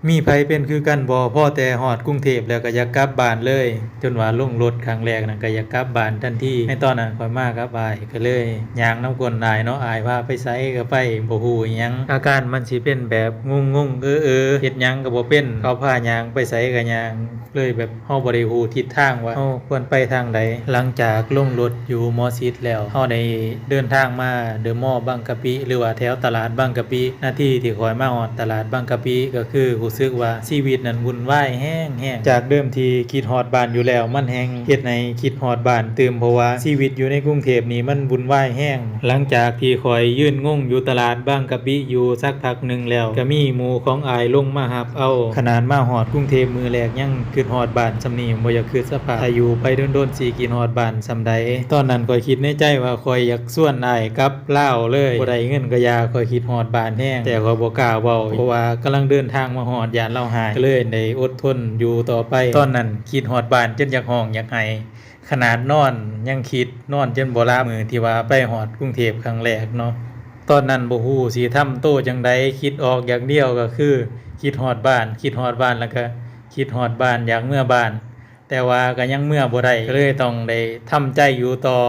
ມີໃຜເປັນຄືກັນບໍ່? ພໍແຕ່ຮອດກຸງເທບແລ້ວກໍຢາກກັບບ້ານເລີຍ, ຈົນວ່າລົງລົດຄັ້ງແລກນັ້ນກໍຢາກກັບບ້ານທັນທີ. ໃນຕອນນັ້ນຂ້ອຍມາກັບອ້າຍ ກໍເລີຍຍ່າງນຳກົ້ນອ້າຍເນາະ, ອ້າຍພາໄປໃສກໍໄປ ບໍ່ຮູ້ອີ່ຫຍັງ. ອາການມັນຊິເປັນແບບງົງໆ ເອີໆ ເຮັດຫຍັງກໍບໍ່ເປັນ, ເຂົາພາຍ່າງໄປໃສກໍຍ່າງ, ເລີຍແບບເຮົາບໍ່ໄດ້ຮູ້ທິດທາງວ່າເຮົາຄວນໄປທາງໃດ. ຫຼັງຈາກລົງລົດຢູ່ໝໍຊິດແລ້ວ, ເຮົາໄດ້ເດີນທາງມາເດີມໍບາງກະປິ ຫຼືວ່າແຖວຕະຫຼາດບາງກະປິ. ນາທີທີ່ຂ້ອຍມາຮອດຕະຫຼາດບາງກະປິ ກໍຄືຮູ້ສຶກວ່າຊີວິດນັ້ນວຸ່ນວາຍແຮງໆ. ຈາກເດີມທີ່ຄິດຮອດບ້ານຢູ່ແລ້ວ, ມັນແຮ່ງເຮັດໃຫ້ຄິດຮອດບ້ານຕື່ມ, ເພາະວ່າຊີວິດຢູ່ໃນກຸງເທບນີ້ມັນວຸ່ນວາຍແຮງ. ຫຼັງຈາກທີ່ຂ້ອຍຢືນງົງຢູ່ຕະຫຼາດບາງກະປິຢູ່ສັກພັກໜຶ່ງແລ້ວ, ກໍມີໝູ່ຂອງອ້າຍລົງມາຮັບເອົາ. ຂະໜາດມາຮອດກຸງເທບມື້ແລກ ຍັງຄິດຮອດບ້ານສ່ຳນີ້, ບໍ່ຢາກຄິດສະພາບ ຖ້າຢູ່ໄປດົນໆ ຊິຄິດຮອດບ້ານສ່ຳໃດ. ຕອນນັ້ນຂ້ອຍຄິດໃນໃຈວ່າຂ້ອຍຢາກຊວນອ້າຍກັບລາວເລີຍ, ບໍ່ໄດ້ເງິນກໍຢ່າ, ຂ້ອຍຄິດຮອດບ້ານແຮງ, ແຕ່ຂ້ອຍບໍ່ກ້າເວົ້າ ເພາະວ່າກຳລັງເດີນທາງມາຮອດ, ຢ້ານລາວຮ້າຍ, ກໍເລີຍໄດ້ອົດທົນຢູ່ຕໍ່ໄປ. ຕອນນັ້ນຄິດຮອດບ້ານຈົນຢາກຮ້ອງຢາກໄຫ້, ຂະໜາດນອນຍັງຄິດ, ນອນຈົນບໍ່ຫຼັບ. ມື້ທີ່ວ່າໄປຮອດກຸງເທບຄັ້ງແລກເນາະ, ຕອນນັ້ນບໍ່ຮູ້ຊິທຳໂຕຈັ່ງໃດ, ຄິດອອກຢ່າງດຽວກໍຄືຄິດຮອດບ້ານ, ຄິດຮອດບ້ານ ແລ້ວກໍຄິດຮອດບ້ານ, ຢາກເມືອບ້ານ, ແຕ່ວ່າກໍຍັງເມືອບໍ່ໄດ້, ກໍເລີຍຕ້ອງໄດ້ທຳໃຈຢູ່ຕໍ່.